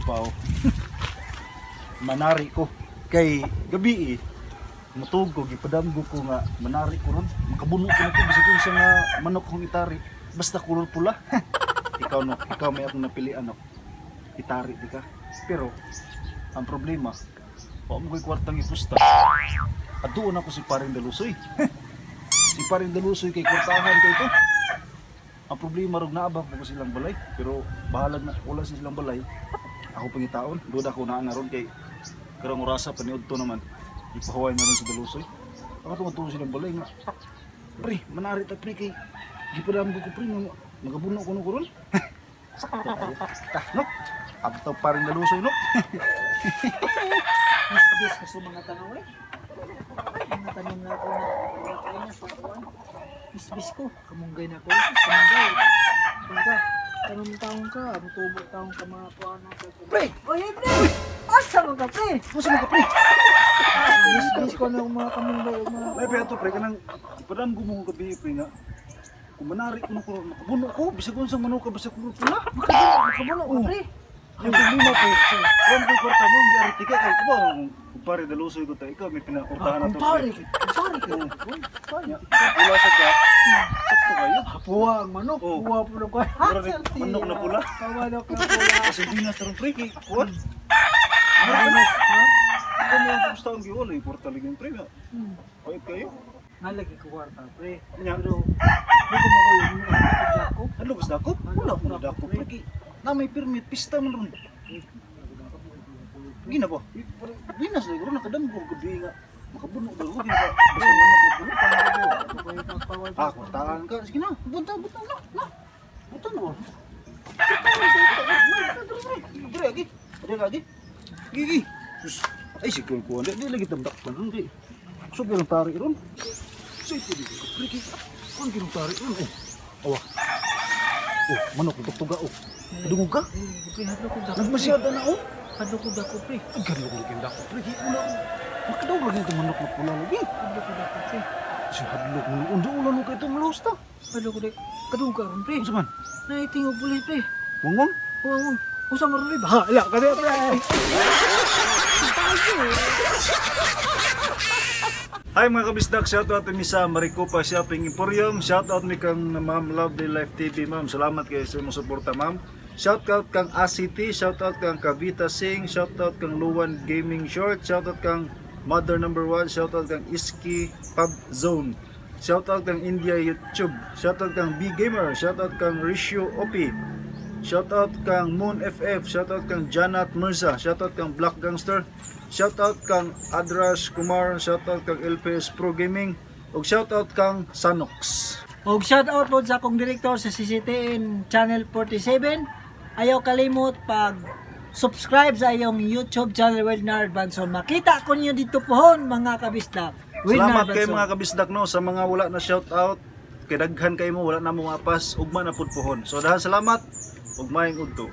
Pao. Manari ko kay gabi eh. Mutug ko, gipadamgo ko nga manari ko ron. Makabuno ko na ko bisag unsa nga manok kong itari. Basta kulor pula. Ikaw no, ikaw may akong napilian no. Itari di ka. Pero ang problema, wa mo ko'y kwartang ipusta. Aduon ako si Paring Dalusoy. Si Paring Dalusoy kay kwartahan kay ito. Ang problema rog naabang ko silang balay, pero bahalag na wala sa silang balay. Ako pangitaon, doon ako naa na ron kay karong orasa paniud to naman. Ipahuway na ron sa Dalusoy. Ako tungod silang balay nga. Pre, manari ta pre kay gipadamgo ko pre nga magabuno ko no ron. Sakto kayo. Ta, no? Abtaw Paring Dalusoy no. Bis ko sa mga tanong eh. Mga tanong na ako na ako na sa kuan. Bis ko, kamunggay na ko. Kamunggay. Bangka, tanong taong ka, mutubo taong ka mga kuan na ka. Pre! Oy, pre! Asa man ka, pre? Unsa man ka pre? Bis ko na ang mga kamunggay, ang mga May peto pre kanang gipadamgo mo ko gabi pre nga. Kung manari ko no ko makabuno ko bisag unsang manok ka basta kulor pula. Makabuno, makabuno ka, Oh. pre. Yung problema ko, kung ko'y kwarta mo, hindi ariti ka, kay kuba, kung pare dalusoy ko ta, ikaw may pinakurtahan na to. Kumpare, kumpare ka. Kumpare. Pula sa ka, sakto kayo. Puwa ang manok, Oh. puwa po na ko. Mura ni- manok na pula. Manok na pula. Kasi hindi na sa ron, pre, kay kuwan. Manok, ha? Ikaw may ang kumusta ang giwala, yung kwarta lagi yung pre, nga. Pait kayo. Nalagi ko kwarta, pre. Nya. Pero, di ko mo ko yung mga ko. Ano gusto ako? Wala ko na dako, pre, kay na may permit, pista man ron. Gina ba? Gina sa siguro, nakadamgo ko gabi nga. Makabuno ba ko, gina ka, basta manok na pula, pangabuo. Ah, kwartahan ka. Sige na, bunta, bunta na, na. Bunta na ba? Dire lagi. Dire lagi. Gigi. Sus. Ay siguro ko di lagi tambak pa ron di. So pero tari ron. Say pwede ko priki. Kon kinong tari ron oh. Awa. Oh, manok tugtuga oh. Dungog ka? Pre, hadlo ko dako. Nagmasyada na oh. Hadlo ko dako, pre. Ay gadlo ko lagi dako pre. Wala. Makadaw lagi itong manok na pula lagi. Hadlo ko dako, pre. Si hadlok mo undo ulan mo kay itong malos ta. Hadlo ko dako. Kadung ka ron, pre. Unsa man? Naiting og pulis, pre. Wangwang? Wang, usa man ron, pre. Bahala ka pre. Hi mga kabisdak, shoutout mi sa Maricopa Shopping Emporium. Shoutout mi kang Ma'am Lovely Life TV, ma'am. Salamat kayo sa imong suporta, ma'am. Shoutout kang ACT, shoutout kang Kavita Singh, shoutout kang Luwan Gaming Short, shoutout kang Mother Number 1, shoutout kang Iski Pub Zone. Shoutout kang India YouTube, shoutout kang B Gamer, shoutout kang Rishio Opi. Shoutout kang Moon FF, shoutout kang Janat Mirza, shoutout kang Black Gangster, shoutout kang Adrash Kumar, shoutout kang LPS Pro Gaming, ug shoutout kang Sanox. Og shout out po sa akong direktor sa CCTN Channel 47. Ayaw kalimot pag subscribe sa iyong YouTube channel Wilnard Banson. Makita ko niyo dito pohon mga kabisdak. Salamat kay mga kabisdak no sa mga wala na shoutout. Kay daghan kay mo wala na mo apas, ugma na pud pohon. So dahan salamat ug maayong udto.